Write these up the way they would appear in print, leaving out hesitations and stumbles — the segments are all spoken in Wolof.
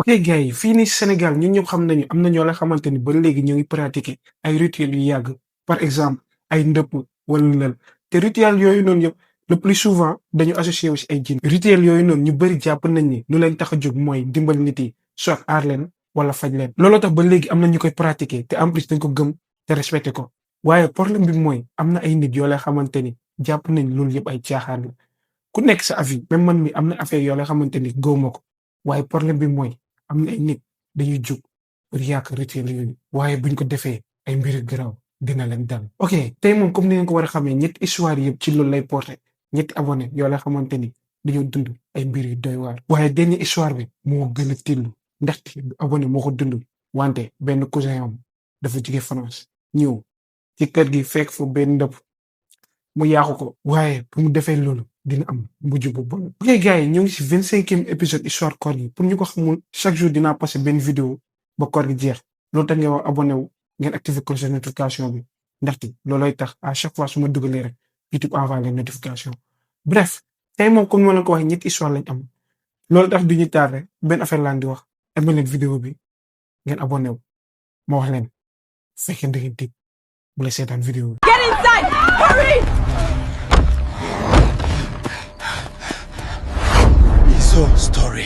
ok gars yi fii nii Sénégal ñun ñëpp xam nañu am na ñoo la xamante ni ba léegi ñu ngi pratiquer ay rituels yu yàgg par exemple ay ndëpp wala lël te rituel yooyu noonu yëpp le plus souvent dañu associé wu si ay jinn. rituel yooyu noonu ñu bëri jàpp nañ ni lu leen tax a jóg mooy dimbal nit yi soit aar leen wala faj leen. looloo tax ba léegi am na ñu koy pratiquer te en plus dañ ko gëm te respecté ko waaye problème bi mooy am na ay nit yoo la xamante ni jàpp nañ loolu yëpp ay caaxaan la ku nekk sa avis même man mi am na affaire yoo la xamante ni gëwuma ko waaye problème bi mooy. am na ay nit dañuy jóg pour yàq rituel yooyu waaye buñ ko defee ay mbiri garaaw dina leen dal. ok tey moom comme ni ngeen ko war a xamee ñetti histoire yëpp ci loolu lay porté ñetti abonné yoo la xamante ni dañoo dund ay mbir yu doy waar. waaye dernière histoire bi moo gën a tillu ndaxte abonné moo ko dund wante benn cousin am dafa jóge France ñëw ci kër gi fekk fu benn ndëpp mu yàqu ko waaye bu mu defee loolu. dina am mujj bu bon. ok gars yi ñoo ngi si 25e épisode histoire koor gi pour ñu ko xamul chaque jour dinaa passé benn vidéo ba koor gi jeex loolu tax ngeen wax abonné wu ngeen activer cloche de notification bi ndaxte loolooy tax à chaque fois su ma dugalee rek YouTube envoie leen notification. bref tey moom comme ni ma leen ko waxee ñetti histoire lañ am loolu tax du ñu tardé benn affaire laan di wax aimé leen vidéo bi ngeen abonné wu ma wax leen fekkee da ngeen tiit bu la seetaan vidéo bi. Get inside! Hurry! Story.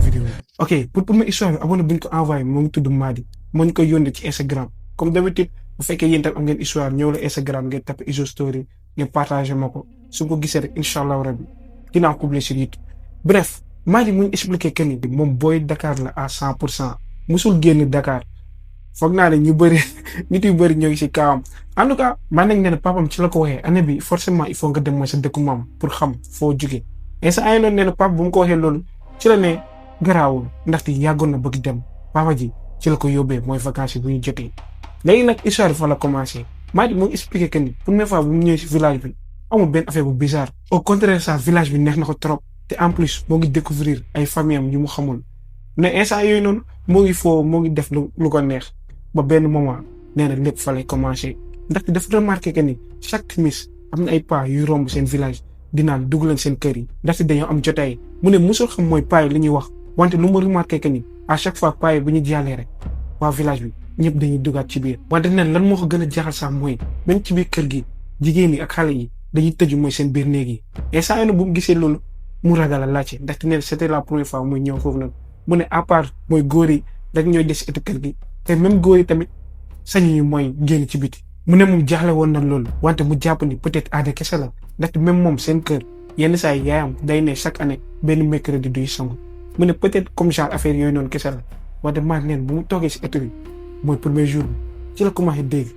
vidéo ok pour ma histoire bi abonné bu ñu ko envoyé moo ngi tudd Madi moo ñu koy yónnee ci Instagram comme d'habitude bu fekkee yéen tam am ngeen histoire ñëw la Instagram ngeen tapé Izo Story ngeen partagé ma ko su ko gisee rek incha allah rabi dinaa ko publier sur YouTube. bref Madi mu ngi expliqué que ni moom booy Dakar la à 100% musul génn Dakar foog naa ne ñu bëri nit yu bëri ñoo ngi si kaawam en tout cas man nañ ne papam ci la ko waxee année bi forcément il faut nga dem mooy sa dëkku maam pour xam foo jugee. et ça ay noonu nee na papa bu mu ko waxee loolu ci la ne garaawul ndaxte yàggoon na bëgg dem papa ji ci la ko yóbbee mooy vacances yi bu ñu jotee. léegi nag histoire bi fa la commencé Madi moo expliqué que ni première fois bu mu ñëwee si village bi amul benn affaire bu bizarre. au contraire ça village bi neex na ko trop te en plus moo ngi découvrir ay famille am yu mu xamul mais instant yooyu noonu moo ngi foo moo ngi def lu ko neex ba benn moment nee na lépp fa lay commencé ndaxte dafa remarqué que ni chaque timis am na ay pas yuy romb seen village. dinaan dugg leen seen kër yi ndaxte dañoo am jotaay mu ne musul xam mooy paay li ñuy wax wante lu ma remarqué que ni à chaque fois paay bu ñu jàllee rek waa village bi ñëpp dañuy duggaat ci biir. wante neen lan moo ko gën a jaaxal sax mooy même ci biir kër gi jigéen yi ak xale yi dañuy tëju mooy seen biir néeg yi et saa yoon bu mu gisee loolu mu ragal a laajte ndaxte neen c'était la première fois muy ñëw foofu noonu mu ne à part mooy góor yi rek ñooy des ci ëttu kër gi te même góor yi tamit sañuñu mooy génn ci biti. mu ne moom jaaxle woon na loolu wante mu jàpp ni peut-être aada kese la ndaxte même moom seen kër yenn saa yi yaayam day ne chaque année benn mercredi duy sangu mu ne peut-être comme genre affaire yooyu noonu kese la wante maa neen bu mu toogee si ëtt bi mooy premier jour bi ci la commencé dégg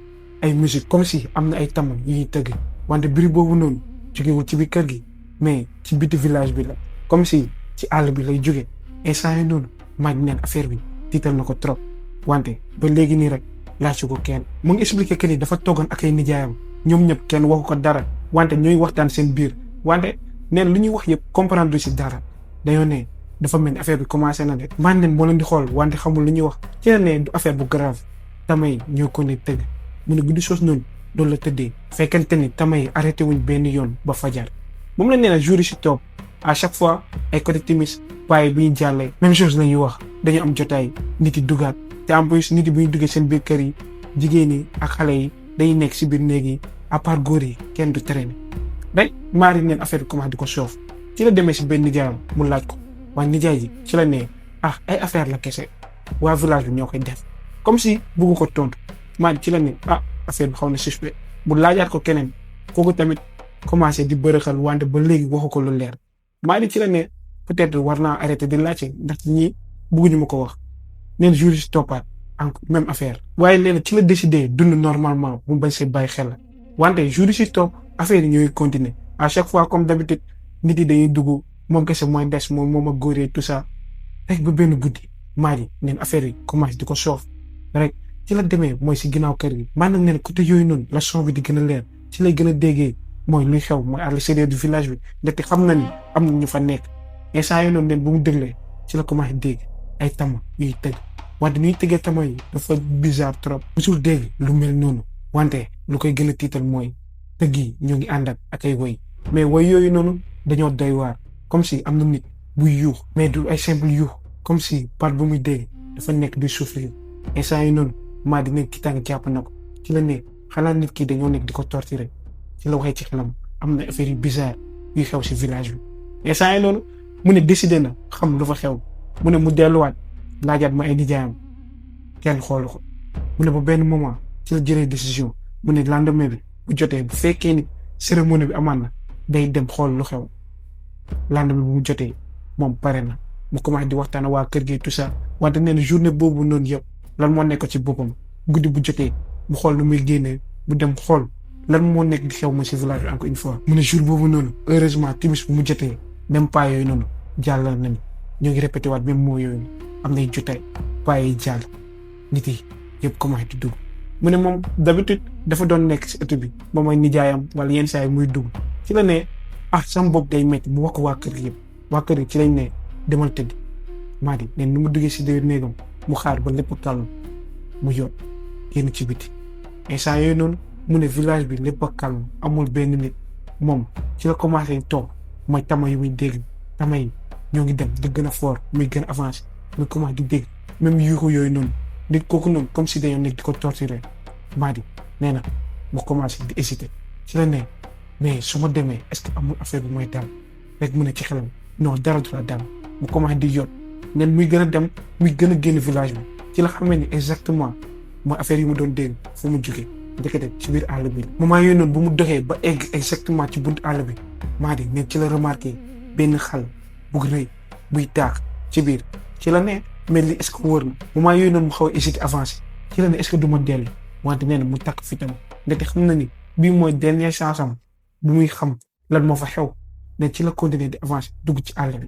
ay musique comme si am na ay tama yi ñuy tëgg wante bruit boobu noonu jógewul ci biir kër gi mais ci biti village bi la comme si ci àll bi lay jóge instant yi noonu maa neen affaire bi tiital na ko trop wante ba léegi nii rek laajte ko kenn mu ngi expliqué que ni dafa toogoon ak ay nijaayam ñoom ñëpp kenn waxu ko dara wante ñooy waxtaan seen biir wante neen lu ñuy wax yëpp comprendre si dara dañoo ne dafa mel ni affaire bi commencé na de man neen moo leen di xool wante xamul lu ñuy wax ci la ne du affaire bu grave tamay ñoo ko ne tëgg mu ne guddi soos noonu loolu la tëddee fekkente ni tamay arrêté wuñ benn yoon ba fajar moom la nee na jour yi si toog à chaque fois ay côté timis waaye bu ñu jàllee même chose la ñuy wax dañu am jotaay nit yi dugaat te en plus nit yi bu ñu duggee seen biir kër yi jigéen yi ak xale yi dañuy nekk si biir néeg yi à part góor yi kenn du traîner rek maari neen affaire bi commencé di ko soof ci la demee si benn nijaayam mu laaj ko waaye nijaay ji ci la nee ay affaire la kese waa village bi ñoo koy def comme si buggu ko tontu maari ci la ne affaire bi xaw na suspect bu laajaat ko keneen kooku tamit commencé di bërëxal wante ba léegi waxu ko lu leer maari ci la ne peut-être war naa arrêté di laajte ndax ñii bugguñu ma ko wax neen jour si toppaat encore même affaire waaye léegi ci la décidé dund normalement bu bañ see bàyyi xel la wante jour si topp affaire yi ñooy continuer à chaque fois comme d'habitude nit yi dañuy dugg moom kese mooy des moom ak góor yi tout ça rek ba benn guddi Madi neen affaire yi commencé di ko soof rek ci la demee mooy si ginnaaw kër gi maanaam neen côté yooyu noonu la son bi di gën a leer ci lay gën a déggee mooy luy xew mooy à l'extérieur du village bi ndaxte xam na ni am na ñu fa nekk instant yooyu noonu neen bu mu déglee ci la commencé dégg ay tama yuy tëgg wante ñuy tëggee tama yi dafa bizarre trop musul dégg lu mel noonu wante lu koy gën a tiital mooy tëgg yi ñoo ngi ànd ak ay woy mais woy yooyu noonu dañoo doy waar comme si am na nit buy yuux mais du ay simple yuux comme si baat bu muy dégg dafa nekk du souffrir instant yi noonu Madi nekk tiitaange jàpp na ko ci la ne xalaat nit ki dañoo nekk di ko torturer ci la waxee ci xelam am na affaire yu bizarre yuy xew si village bi instant yi noonu mu ne décidé na xam lu fa xew mu ne mu delluwaat laajaat ma ay nijaayam kenn xoolu ko mu ne ba benn moment ci la jëlee décision mu ne lendemain bi bu jotee bu fekkee ni cérémonie bi amaan na day dem xool lu xew lendemain bi mu jotee moom pare na mu commencé di waxtaan waa kër gi tout ça wante nee na journée boobu noonu yëpp lan moo nekk ci boppam guddi bu jotee mu xool nu muy génnee mu dem xool lan moo nekk di xew ma si village bi encore une fois. mu ne jour boobu noonu heureusement timis bu mu jotee même pas yooyu noonu jàllal nañu ñoo ngi répété waat même moo yooyu am nay jotaay pas yi jàll nit yi yëpp commencé di dugg. mu ne moom d'habitude dafa doon nekk si ëtt bi moom ay nijaayam wala yenn saa yi muy dugg ci la ne sama bopp day métti mu wax ko waa kër gi yëpp waa kër gi ci lañ ne demal tëdd Madi ne nu mu duggee si biir néegam mu xaar ba lépp calme mu yóot génn ci biti instant yooyu noonu mu ne village bi lépp a calme amul benn nit moom ci la commencé toog mooy tama yu muy dégg tama yi ñoo ngi dem di gën a fort muy gën a avancé muy commencé di dégg même yuuxu yooyu noonu nit kooku noonu comme si dañoo nekk di ko torturer Madi nee na mu commencé di hésiter ci la ne mais su ma demee est-ce que amul affaire bi mooy dal rek mu ne ci xelam non dara du la dal mu commencé di yóot nen muy gën a dem muy gën a génn village bi ci la xamee ni exactement mooy affaire yi mu doon dégg fu mu jógee ndekete ci biir àll bi moment yooyu noonu bu mu doxee ba egg exactement ci buntu àll bi Madi ne ci la remarqué benn xal bu rëy buy taax ci biir ci la ne mais li est-ce que wóor na moment yooyu noonu mu xaw a hésité avancé ci la ne est-ce que du ma dellu wante nee na mu takk fi tam ndekete xam na ni bii mooy dernière chance am bu muy xam lan moo fa xew ne ci la continuer di avancer dugg ci àll bi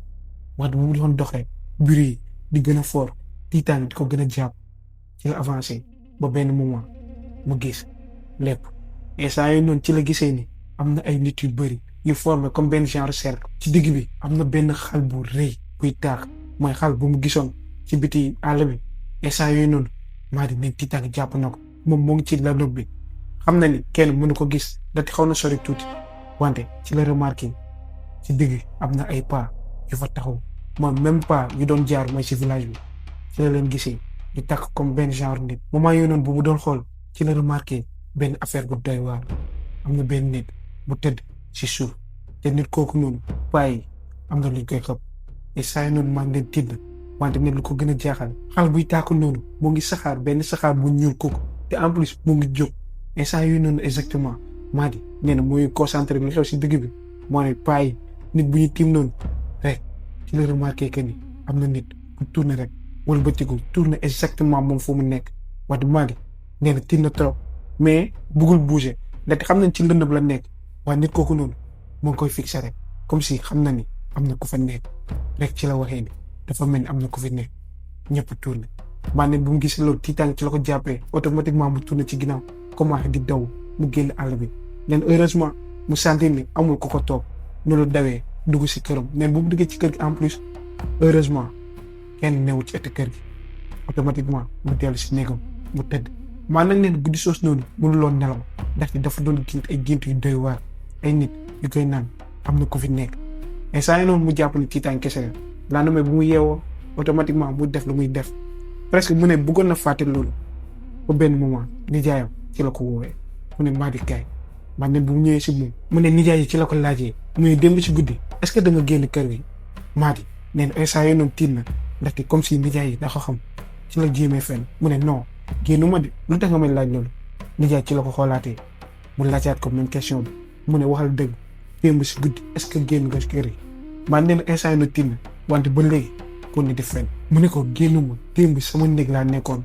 wante bu mu doon doxee bruit yi di gën a fort tiitaan di ko gën a jàpp ci la avancé ba benn moment mu gis lépp instant yooyu noonu ci la gisee ni am na ay nit yu bëri yu formé comme benn genre cercle ci digg bi am na benn xal bu rëy buy taax mooy xal bu mu gisoon ci biti àll bi instant yooyu noonu Madi ne tiitaan jàpp na ko moom moo ngi ci landoog bi xam na ni kenn mënu ko gis dati xaw na sori tuuti wante ci la remarqué ci digg am na ay pas yu fa taxaw mooy même pas yu doon jaar mooy ci village bi ci la leen gisee ñu takk comme benn genre nit moment yooyu noonu bu mu doon xool ci la remarqué benn affaire bu doy waar am na benn nit bu tëdd ci suuf te nit kooku noonu pas yi am na luñ koy xëpp et saa yi noonu maa ngi leen tidd wante nit lu ko gën a jaaxal xal buy tàkk noonu moo ngi saxaar benn saxaar bu ñuul kooku te en plus moo ngi jóg et saa yooyu noonu exactement Madi nee na muy concentré lu xew si digg bi moo ne pas yi nit bu ñu tiim noonu rek ci la remarqué que ni am na nit bu tourné rek wala bëtigu tourné exactement moom fu mu nekk wante Madi nee na tiit na trop mais bëggul bouger ndaxte xam nañ ci lëndëm la nekk waaye nit kooku noonu moo ngi koy fixé rek comme si xam na ni am na ku fa nekk rek ci la waxee ni dafa mel ni am na ku fi nekk ñëpp tourné maanaam bu mu gisee loolu tiitaan ci la ko jàppee automatiquement mu tourné ci ginnaaw commencé di daw mu génn àll bi leen heureusement mu sentir ni amul ku ko toog noonu la dawee dugg si këram leen bu mu duggee ci kër gi en plus heureusement kenn newu ci ëtt kër gi automatiquement mu dellu si néegam mu tëdd maanaam leen guddi soos noonu mënuloon nelaw ndaxte dafa doon gént ay gént yu doy waar ay nit yu koy naan am na ku fi nekk et saa yi noonu mu jàpp ni tiitaan kese la lendemain bu mu yeewoo automatiquement mu def lu muy def presque mu ne bëggoon na fàtte loolu ba benn moment nijaayam ci la ko woowee mu ne Madi kaay man ne bu mu ñëwee si moom mu ne nijaay yi ci la ko laajee mu ne démb si guddi est-ce que da nga génn kër gi Madi nee na instant yooyu noonu tiit na ndaxte comme si nijaay yi da ko xam ci la jéemee fenn mu ne non génnu ma de lu tax nga may laaj loolu nijaay ci la ko xoolaatee mu laajaat ko même question bi mu ne waxal dëgg démb si guddi est-ce que génn nga si kër gi man nee na instant yooyu noonu tiit na wante ba léegi kon ni di fenn mu ne ko génnuma démb sama néeg laa nekkoon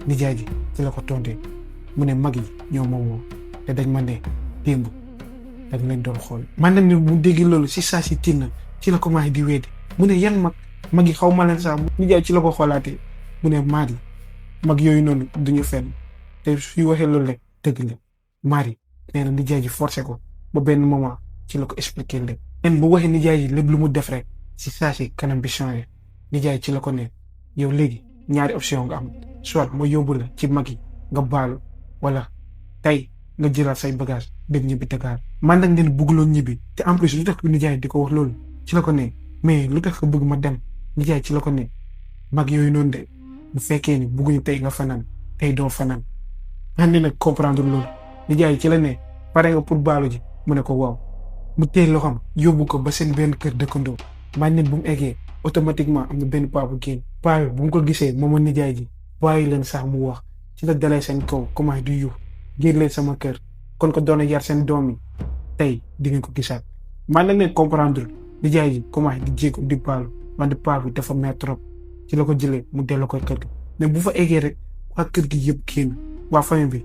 nijaay ji ci la ko tontee mu ne mag yi ñoo ma woo te dañ ma ne démb dañ leen doon xool man nag ne mu dégg loolu si saa si tiit na ci la commencé di weddi mu ne yan mag yi xaw ma leen sax nijaay ci la ko xoolaatee mu ne Madi mag yooyu noonu duñu fenn te suy waxee loolu rek dëgg la Madi nee na nijaay ji forcé ko ba benn moment ci la ko expliqué lépp en bu waxee nijaay ji lépp lu mu def rek si saa si kanam bi changé nijaay ci la ko ne yow léegi ñaari option nga am soit ma yóbbu la ci mag yi nga baalu wala tey nga jëlaat say bagage dem ñibbi Dakar man nag neen bëgguloon ñibbi te en plus lu tax nijaay di ko wax loolu ci la ko ne mais lu tax nga bëgg ma dem nijaay ci la ko ne mag yooyu noonu de bu fekkee ni bugguñu tey nga fanaan tey doo fanaan andi nag comprendre loolu nijaay ci la ne pare nga pour baalu ji mu ne ko waaw mu teel loxoom yóbbu ko ba seen benn kër dëkkandoo man nit bu mu eggee automatiquement am na benn paa bu génn paa bi bu mu ko gisee moom nijaay ji bàyyi leen sax mu wax ci la dalee seen kaw commencé du yuux génn leen sama kër kon ko doon yar seen doom yi tey di ngeen ko gisaat man nag ne comprendre nijaay ji commencé di jéego di baalu wante paa bi dafa mer trop ci la ko jëlee mu delloo ko kër gi mais bu fa eggee rek waa kër gi yëpp génn waa famille bi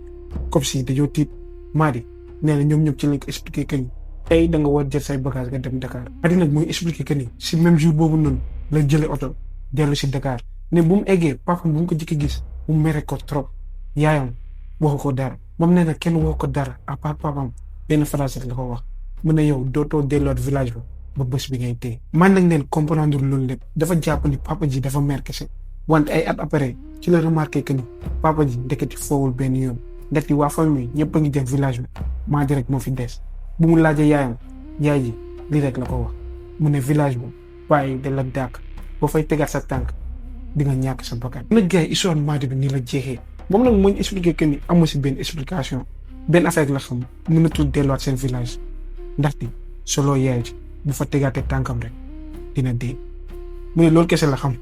comme si dañoo tiit Madi nee na ñoom ñëpp ci lañ ko expliqué que ni tey da nga war jël say bagage nga dem Dakar Madi nag muy expliqué que ni si même jour boobu noonu la jëlee oto dellu si Dakar ne bu mu eggee papa bu mu ko jëkk gis mu mere ko trop yaayam waxu ko dara moom nee na kenn waxu ko dara à part papam benn phrase la ko wax mu ne yow dootoo delluwaat village ba bés bi ngay téye man nag neen comprendre loolu lépp dafa jàpp ni papa ji dafa mer kese wante ay at après ci la remarqué que ni papa ji ndeketi foowul benn yoon ndeketi waa famille ñëpp a ngi dem village bi Madi rek moo fi des bu mu laajee yaayam yaay ji lii rek la ko wax mu ne village bi bàyyi da la dàkk boo fay tegaat sa tànk di nga ñàkk sa bakkan nag gars yi histoire Madi bi nii la jeexee moom nag moo ñu expliqué que ni amu si benn explication benn affaire la xam mënatul delluwaat seen village ndaxte solo yaay ji bu fa tegaatee tànkam rek dina dee mu ne loolu kese la xam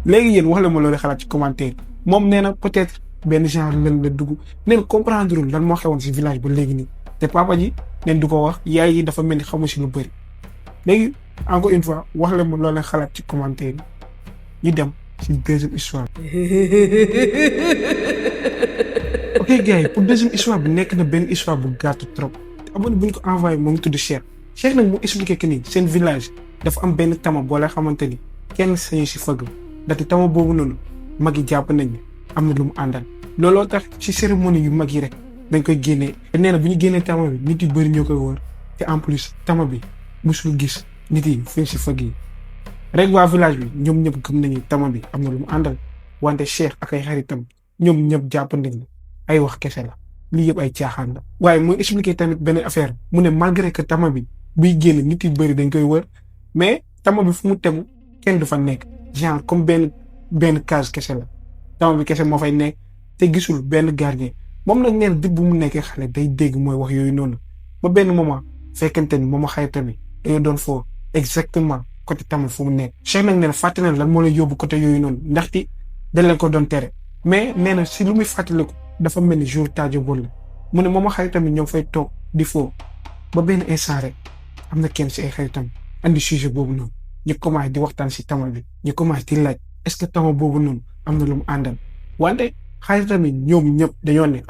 léegi yéen wax la ma loolu xalaat ci commentaire moom nee na peut-être benn genre lan la dugg neen comprendre lan moo xewoon si village ba léegi nii te papa ji neen du ko wax yaay yi dafa mel ni xamu si lu bëri léegi encore une fois wax la ma loolu xalaat ci commentaire yi ñu dem si deuxième histoire ok gars yi pour deuxième histoire bi nekk na benn histoire bu gàtt trop te abonné bu ñu ko envoyé moo ngi tudd Cheikh nag mu expliqué que ni seen village dafa am benn tama boo la xamante ni kenn sañu si fëgg ndaxte tama boobu noonu mag yi jàpp nañ ne am na lu mu àndal looloo tax ci cérémonie yu mag yi rek dañ koy génnee te nee na bu ñu génnee tama bi nit yu bëri ñoo koy wër te en plus tama bi musul gis nit yi fi si fëgg yi rek waa village bi ñoom ñëpp gëm nañu tama bi am na lu mu àndal wante Cheikh ak ay xaritam ñoom ñëpp jàpp nañ ne ay wax kese la lii yëpp ay caaxaan la waaye muy expliqué tamit benn affaire mu ne malgré que tama bi buy génn nit yu bëri dañ koy wër mais tama bi fu mu tegu kenn du fa nekk genre comme benn case kese la tama bi kese moo fay nekk te gisul benn gardien moom nag nee na dëgg bu mu nekkee xale day dégg mooy wax yooyu noonu ba benn moment fekkente ni moom xaritam bi dañoo doon foo exactement côté tama fu mu nekk Cheikh nag nee na fàtte na lan moo lay yóbbu côté yooyu noonu ndaxte dañ leen ko doon tere mais nee na si lu muy fàttaliku dafa mel ni jour taajo bool la mu ne moom xaritam bi ñoo fay toog di foo ba benn instant rek am na kenn si ay xaritam andi sujet boobu noonu ñu commencé di waxtaan si tama bi ñu commencé di laaj est-ce que tama boobu noonu am na lu mu àndal wante xaritam yi ñoom ñëpp dañoo ne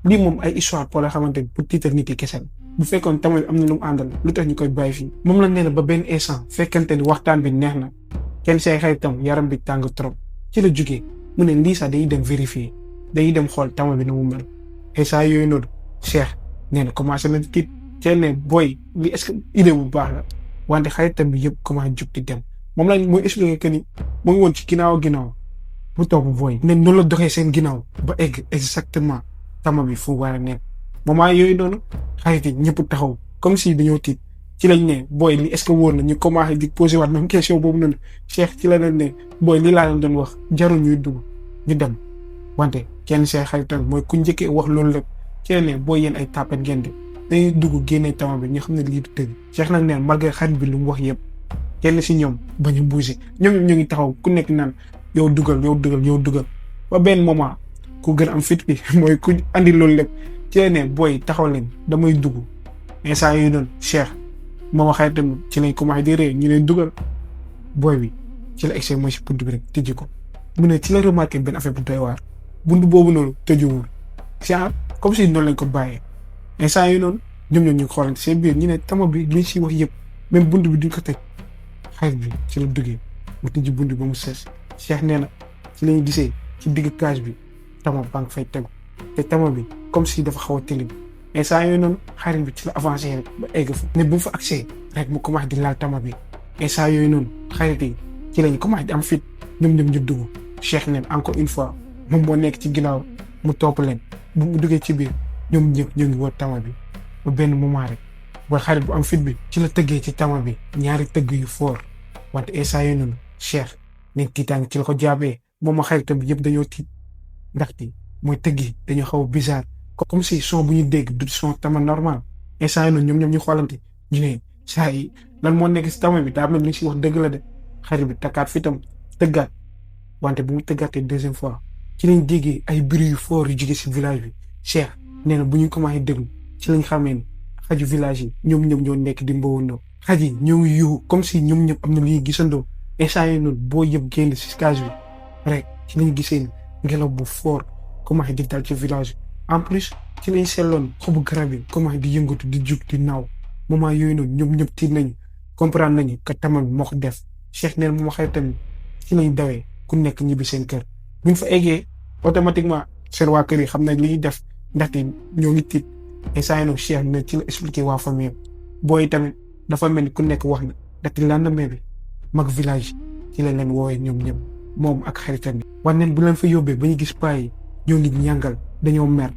lii moom ay histoire pour la xamante ni pour tiital nit yi kese la bu fekkoon tama bi am na lu mu àndal lu tax ñu koy bàyyi fii moom la nee na ba benn instant fekkante ni waxtaan bi neex na kenn si ay xaritam yaram bi tàng trop ci la jugee mu ne lii sax day dem vérifier day dem xool tama bi na mu mel et saa yooyu noonu Cheikh nee na commencé na tiit te ne booy li est-ce que idée bu baax la wante xaritam bi yëpp commencé jug di dem moom la mooy expliqué que ni mu ngi woon ci ginnaaw bu topp booy ne noonu la doxee seen ginnaaw ba egg exactement tama bi fu war a nekk moment yooyu noonu xarit yi ñëpp taxaw comme si dañoo tiit ci lañ ne booy li est-ce que wóor na ñu commencé di posé waat même question boobu noonu Cheikh ci la leen ne booy li laa leen doon wax jarul ñuy dugg ñu dem wante kenn see xaritam mooy ku njëkkee wax loolu lépp ci la ne booy yéen ay tapet ngeen de dañuy dugg génne tama bi ñu xam ne lii du tëdd Cheikh nag neen malgré xarit bi lu mu wax yëpp kenn si ñoom bañ a bougé ñoom ñu ngi taxaw ku nekk naan yow dugal ba benn moment ku gën am fit bi mooy ku andi loolu lépp ci la ne booy taxaw leen damay dugg instant yooyu noonu Cheikh moom xaritam ci lañ commencé di ree ñu leen dugal booy bi ci la egg mooy si bunt bi rek tëjji ko mu ne ci la remarqué benn affaire bu doy waar bunt boobu noonu tëjuwul genre comme si noonu lañ ko bàyyee instant yooyu noonu ñoom ñu xoolante seen biir ñu ne tama bi liñ si wax yëpp même bunt bi duñ ko tëj xarit bi ci la duggee mu tëjji bunt bi ba mu ses Cheikh nee na ci lañ gisee ci digg cage bi tama baa ngi fay tegu te tama bi comme si dafa xaw a tëli bi instant yooyu noonu xarit bi ci la avancé rek ba egg fa ne bu mu fa accès rek mu commencé di laal tama bi instant yooyu noonu xarit yi ci lañ commencé di am fit ñoom ñu dugg Cheikh neen encore une fois moom moo nekk ci ginnaaw mu topp leen bu mu duggee ci biir ñoom ñëpp ñu ngi wër tama bi ba benn moment rek ba xarit bu am fit bi ci la tëggee ci tama bi ñaari tëgg yu fort wante instant yooyu noonu Cheikh neen tiitaange ci la ko jaabee moom ak xaritam bi yëpp dañoo tiit ndaxte mooy tëgg yi dañoo xaw a bizarre comme si son bu ñu dégg du son tama normal instant yi noonu ñoom ñu xoolante ñu ne saa yi lan moo nekk si tama bi daa mel ni si wax dëgg la de xarit bi takkaat fi tam tëggaat wante bu mu tëggaatee deuxième fois ci lañ déggee ay bruit yu fort yu jóge si village bi Cheikh nee na bu ñu commencé déglu ci lañ xamee ni xaju village yi ñoom ñëpp ñoo nekk di mbawandoo xaj yi ñoo ngi yuuxu comme si ñoom ñëpp am na lu ñuy gisandoo instant yi noonu boo yëpp génn si cage bi rek ci lañ gisee ni ngelaw bu fort commencé di dal ci village bi en plus ci lañ seetloon xobu garab yi commencé di yëngatu di jug di naaw moment yooyu noonu ñoom ñëpp tiit nañu comprendre nañu que tama bi moo ko def Cheikh neen moom xëy tamit ci lañ dawee ku nekk ñibbi seen kër buñ fa eggee automatiquement seen waa kër yi xam nañ li ñuy def ndaxte ñoo ngi tiit instant yii noonu Cheikh ne ci la expliqué waa famille booy tamit dafa mel ni ku nekk wax na ndaxte lendemain bi mag village ci la leen woowee ñoom ñëpp moom ak xaritam bi. wax neen bu leen fa yóbbee ba ñu gis paa yi ñoo ngi ñàngal dañoo mer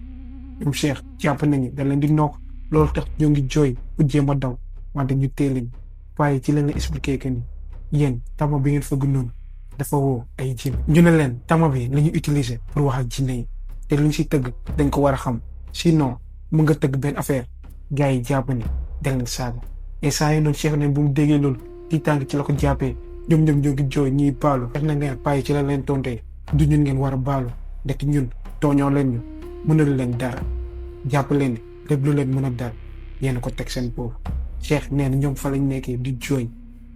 ñoom Cheikh jàpp nañu da leen di noq loolu tax ñoo ngi jooy ku jéem a daw wante ñu teeliñ paa yi ci leen la expliqué que ni yéen tama bi ngeen fëgg noonu dafa woo ay jinn ñu ne leen tama bi la ñu utiliser pour wax ak jinne yi te luñ si tëgg dañ ko war a xam sinon mu nga tëgg benn affaire gars yi jàpp ni da leen saaga et saa yi noonu Cheikh ne bu mu déggee loolu tiitaange ci la ko jàppee ñoom ñoom ñoo ngi jooy ñuy baalu def na ngeen paa yi ci la leen tontee du ñun ngeen war a baalu ndek ñun tooñoo leen ñu mënal leen dara jàpp leen ni lépp lu leen mën a dal yéen ko teg seen boobu Cheikh nee na ñoom fa lañ nekkee di jooy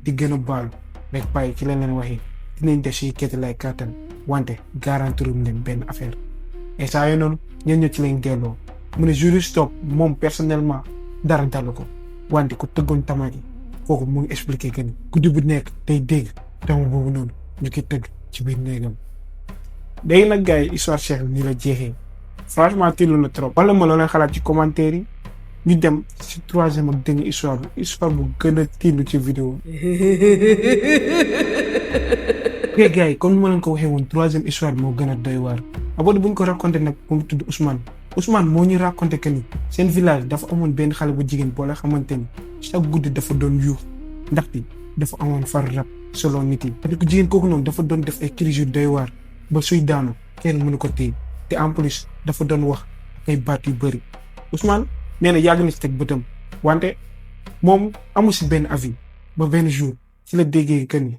di gën a baalu rek paa yi ci la leen waxee dinañ def si kéeti lay kàttan wante garantiruñ leen benn affaire et saa yoo noonu ñen ñoo ci lañ delloo mu ne jour stop moom personnellement dara dalu ko wante ku tëggoon tama gi kooku mu ngi expliqué que ni guddi bu nekk day dégg tama boobu noonu ñu koy tëgg ci biir néegam. léegi nag gars yi histoire Cheikh ni la jeexee franchement tiilu na trop wala ma loo leen xalaat ci commentaire yi ñu dem si troisième ak dernière histoire bu gën a tiilu ci vidéo ok gars yi comme ni ma leen ko waxee woon troisième histoire bi moo gën a doy waar abonné bu ñu ko raconté nag mu ngi tudd Ousmane moo ñu raconté que ni seen village dafa amoon benn xale bu jigéen boo la xamante ni chaque guddi dafa doon yuux ndaxte dafa amoon far rab selon nit yi. parce que jigéen kooku noonu dafa doon def ay cris yu doy waar ba suy daanu kenn mënu ko téye te en plus dafa doon wax ak ay baat yu bëri Ousmane nee na yàgg na ci teg bëtam wante moom amu si benn avis ba benn jour ci la déggee que ni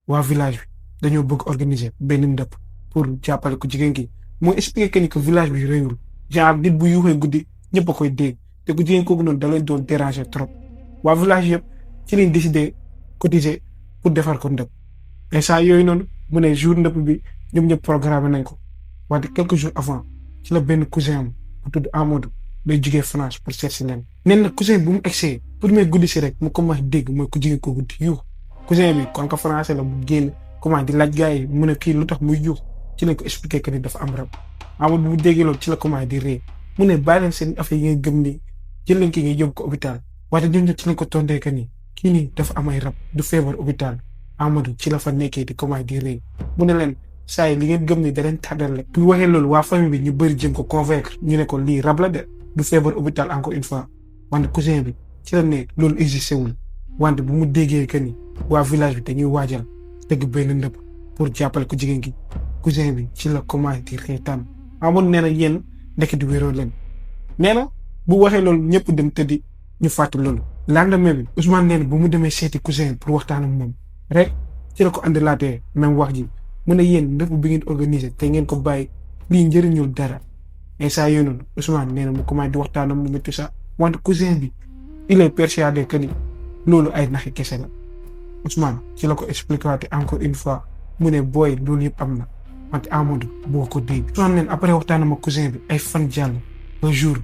waa village bi dañoo bëgg organiser benn ndëpp pour jàppale ko jigéen ki moo expliqué que ni que village bi réyul genre nit bu yuuxee guddi ñëpp a koy dégg te ku jigéen kooku noonu da leen doon déranger trop waa village yëpp ci lañ décidé cotiser pour defar ko ndëpp et ça yooyu noonu mu ne jour ndëpp bi ñoom ñëpp programmé nañ ko wante quelques jours avant ci la benn cousin am bu tudd Amadou day jugee France pour seet si leen. nee na cousin bu mu egsee premier guddi si rek mu commencé dégg mooy ku jigéen kooku di yuux cousin bi kon ko français la mu génn comment di laaj gars yi mu ne kii lu tax muy yuux ci lañ ko expliqué que ni dafa am rab Amadou bu mu déggee loolu ci la commencé di ree mu ne bàyyi leen seen affaire yi ngeen gëm ni jël leen kii nga yóbbu ko hôpital wante ñun ñëpp ci lañ ko tontee que ni kii nii dafa am ay rab du feebar hôpital Amadou ci la fa nekkee di commencé di ree mu ne leen saa yi li ngeen gëm ni da leen tàddal rek bu waxee loolu waa famille bi ñu bëri jëm ko convaincre ñu ne ko lii rab la de du feebar hôpital encore une fois wante cousin bi ci la ne loolu existé wul wante bu mu déggee que ni waa village bi dañuy waajal tëgg benn ndëpp pour jàppale ko jigéen gi cousin bi ci la commencé di reetaan Amadou nee na yéen ndekk di wéroo leen nee na bu waxee loolu ñëpp dem tëddi ñu fàtte loolu lendemain bi Ousmane nee na bu mu demee seeti cousin pour waxtaan ak moom rek ci la ko andilaatee même wax ji mu ne yéen ndëpp bi ngeen organisé te ngeen ko bàyyi lii njëriñul dara et ça yooyu noonu Ousmane nee na mu commencé di waxtaan ak mu métti sax wante cousin bi il est persuadé que ni loolu ay naxi kese la Ousmane ci la ko expliqué waate encore une fois mu ne booy loolu yëpp am na wante Amadou boo ko dégg Ousmane neen après waxtaan ak cousin bi ay fan jàll ba jour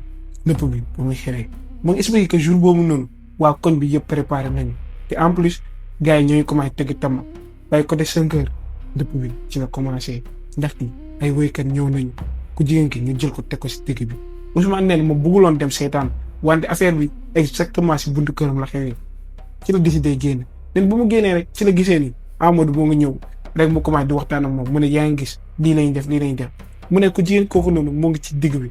nëpp bi bu muy xewee mu ngi expliqué que jour boobu noonu waa koñ bi yëpp préparé nañu te en plus gars yi ñooy commencé tëgg tama waaye côté 5 heures nëpp bi ci la commencé ndaxte ay woykat ñëw nañu ku jigéen ki ñu jël ko teg ko si digg bi Ousmane neen moom bëgguloon dem seetaan wante affaire bi exactement si buntu këram la xewee ci la décidé génn nen bu mu génnee rek ci la gisee ni Amadou moo nga ñëw rek mu commencé di waxtaan ak moom mu ne yaa ngi gis lii lañ def mu ne ku jigéen kooku noonu moo ngi ci digg bi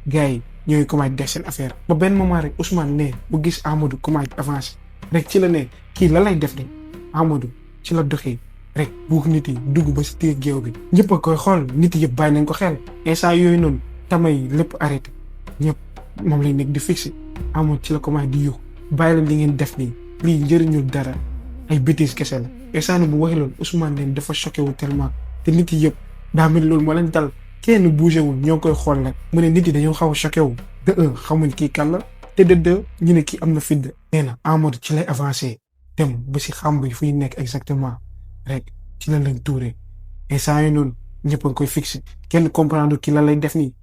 gars yi ñooy commencé def seen affaire ba benn moment rek Ousmane ne bu gis Amadou commencé avancé rek ci la ne kii la lay def de Amadou ci la doxee rek buuk nit yi dugg ba si tiir géew bi ñëpp a koy xool nit yëpp bàyyi nañ ko xel instant yooyu noonu tamay lépp arrêté ñëpp moom lañ nekk di fixé Amadou ci la commencé di yuux bàyyi leen li ngeen def nii lii njëriñul dara ay bêtises kese la instant bu waxee loolu Ousmane leen dafa choqué wu tellement te nit yi yëpp daa mel loolu moo leen dal kenn bougé wul ñoo koy xool nag mu ne nit yi dañoo xaw a choqué wu de xamuñ kii kan la te de ñu ne kii am na fidd nee na Amadou ci lay avancé dem ba si xam bi fu ñu nekk exactement rek ci la lañ tuuree instant yi noonu ñëpp a ngi koy fixé kenn comprendre ki la lay def nii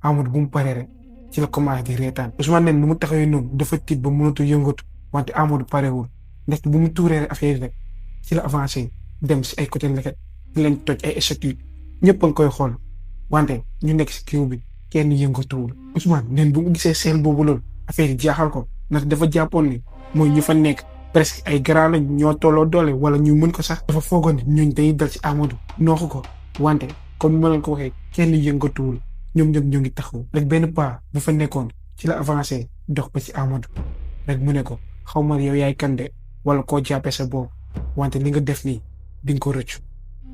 Amadou bu mu paree rek ci la commencé di reetaan Ousmane nen nu mu taxawee noonu dafa tiit ba mënatu yëngatu wante Amadou parewul ndaxte bu mu tuuree rek affaire rek ci la avancé dem si ay côté leket di leen toj ay statues ñëpp a ngi koy xool wante ñu nekk si kiw bi kenn yëngatuwul Ousmane nen bu mu gisee seen boobu loolu affaire yi jaaxal ko ndax dafa jàppoon ni mooy ñu fa nekk presque ay grand lañ ñoo tolloo doole wala ñu mën ko sax dafa foogoon ni ñooñ dañuy dal ci Amadou nooxu ko wante comme ma leen ko waxee kenn yëngatuwul ñoom ñëpp ñoo ngi taxaw rek benn pas bu fa nekkoon ci la avancé dox ba ci Amadou rek mu ne ko xaw ma yow yaay kande wala koo jàppee sa bopp wante li nga def nii di nga ko rëccu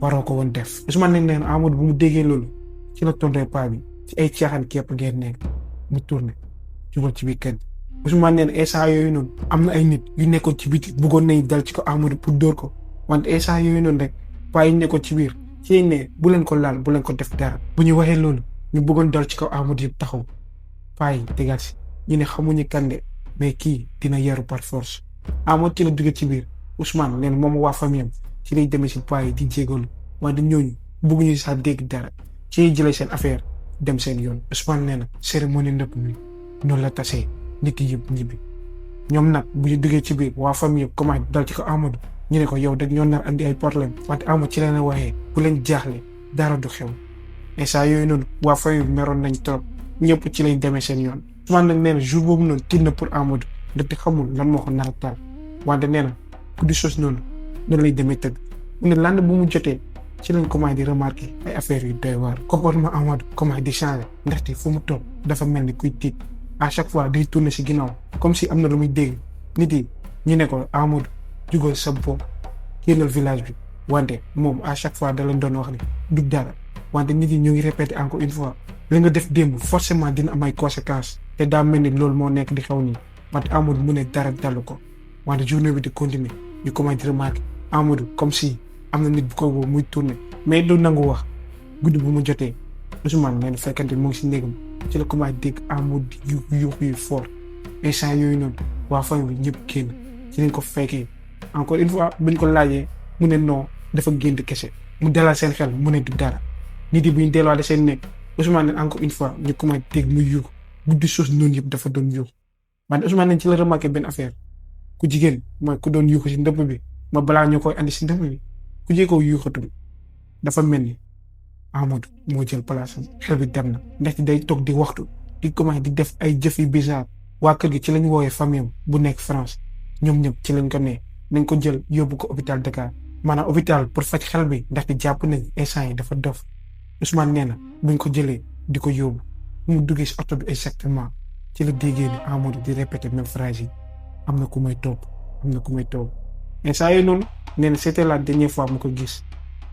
waroo ko woon def Ousmane nañ leen Amadou bu mu déggee loolu ci la tontee pas bi ci ay caaxaan képp ngeen nekk mu tourné jubal ci biir kër Ousmane neen instant yooyu noonu am na ay nit yu nekkoon ci biti bëggoon nañ dal ci ko Amadou pour dóor ko wante instant yooyu noonu rek paa yi nekkoon ci biir ci ne bu leen ko laal bu leen ko def dara bu ñu waxee loolu ñu bëggoon dal ci kaw Amadou yëpp taxaw paa yi tegaat si ñu ne xamuñu kande mais kii dina yaru par force Amadou ci la duggee ci biir Ousmane neen moom waa famille am ci lay demee si paa yi di jégalu wante ñooñu bëgguñu sax dégg dara ci lay jëlee seen affaire dem seen yoon Ousmane nee na cérémonie ndëpp mi noonu la tasee nit yi yëpp ñibbi ñoom nag bu ñu duggee ci biir waa famille yëpp commencé dal ci ko Amadou ñu ne ko yow dag ñoo nar andi ay problème wante Amadou ci leen a waxee bu leen jaaxle dara du xew instant yooyu noonu waa famille bi meroon nañ trop ñëpp ci lañ demee seen yoon Ousmane nag nee na jour boobu noonu tiit na pour Amadou ndaxte xamul lan moo ko nar a taal wante nee na ku di sos noonu noonu lay demee tëdd mu ne lan bu mu jotee ci lañ commencé di remarqué ay affaires yu doy waar comportement Amadou commencé di changé ndaxte fu mu toog dafa mel ni kuy tiit à chaque fois day tourner si ginnaaw comme si am na lu muy dégg nit yi ñu ne ko Amadou jugal sa bopp génnal village bi wante moom à chaque fois da leen doon wax ni du dara wante nit yi ñu ngi répété encore une fois li nga def démb forcément dina am ay conséquences te daa mel ni loolu moo nekk di xew nii wante Amadou mu ne dara dalu ko wante journée bi di continuer ñu commencé di remarqué Amadou comme si am na nit bu ko woo muy tourner mais du nangu wax guddi bu mu jotee Ousmane nee na fekkante mu ngi si néegam ci la commencé dégg Amadou di yuux yu fort instant yooyu noonu waa famille bi ñëpp génn ci lañ ko fekkee encore une fois buñ ko laajee mu ne non dafa génn kese mu dalal seen xel mu ne du dara nit yi bu ñu delluwaatee seen nekk Ousmane ne encore une fois ñu commencé dégg muy yuux guddi sos noonu yëpp dafa doon yuux wante Ousmane ne ci la remarqué benn affaire ku jigéen mooy ku doon yuuxu si ndëpp bi ma balaa ñu koy andi si ndëpp bi ku jee ko yuuxatul dafa mel ni Amadou moo jël place am xel bi dem na ndaxte day toog di waxtu di commencé di def ay jëf yu bizarre waa kër gi ci lañ woowee famille am bu nekk France ñoom ñëpp ci lañ ko ne nañ ko jël yóbbu ko hôpital Dakar maanaam hôpital pour faj xel bi ndaxte jàpp nañ instant yi dafa dof Ousmane nee na buñ ko jëlee di ko yóbbu mu duggee si oto bi exactement ci la déggee ni Amadou di répéter même phrase yi am na ku may topp am na ku may topp instant yooyu noonu nee na c'était la dernière fois mu ko gis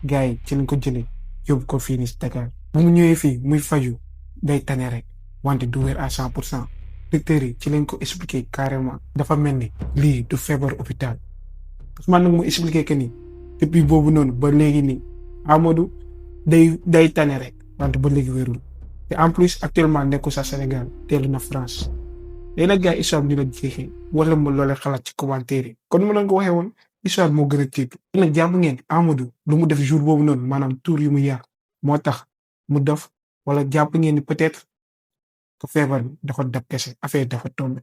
gars yi ci lañ ko jëlee yóbbu ko fii nii si Dakar bu mu ñëwee fii muy faju day tane rek wante du wér à 100% docteur yi ci lañ ko expliqué carrément dafa mel ni lii du feebar hôpital Ousmane nag mu expliqué que ni depuis boobu noonu ba léegi nii Amadou day tane rek wante ba léegi wérul te en plus actuellement nekku sa Sénégal teelu na France léegi nag gars yi histoire bi ñu la jeexee wala ma loolee xalaat ci commentaire yi kon ma leen ko waxee woon histoire moo gën a tiitu nag jàpp ngeen Amadou lu mu def jour boobu noonu maanaam tour yu mu yàq moo tax mu def wala jàpp ngeen ni peut-être que feebar bi dafa dab kese affaire dafa tombé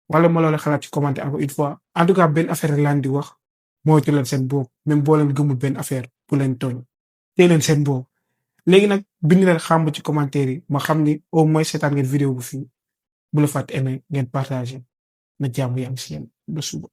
wala ma loolee xalaat ci commentaire encore une fois en tout cas benn affaire laan di wax moytu leen seen bopp même boo leen gëmul benn affaire bu leen tooñ tey leen seen bopp léegi nag bind leen xàmb ci commentaire yi ma xam ni au moins seetaan ngeen vidéo bu fii bu la fàtte aimé ngeen partagé na jàmm yaa ngi si yéen ba suba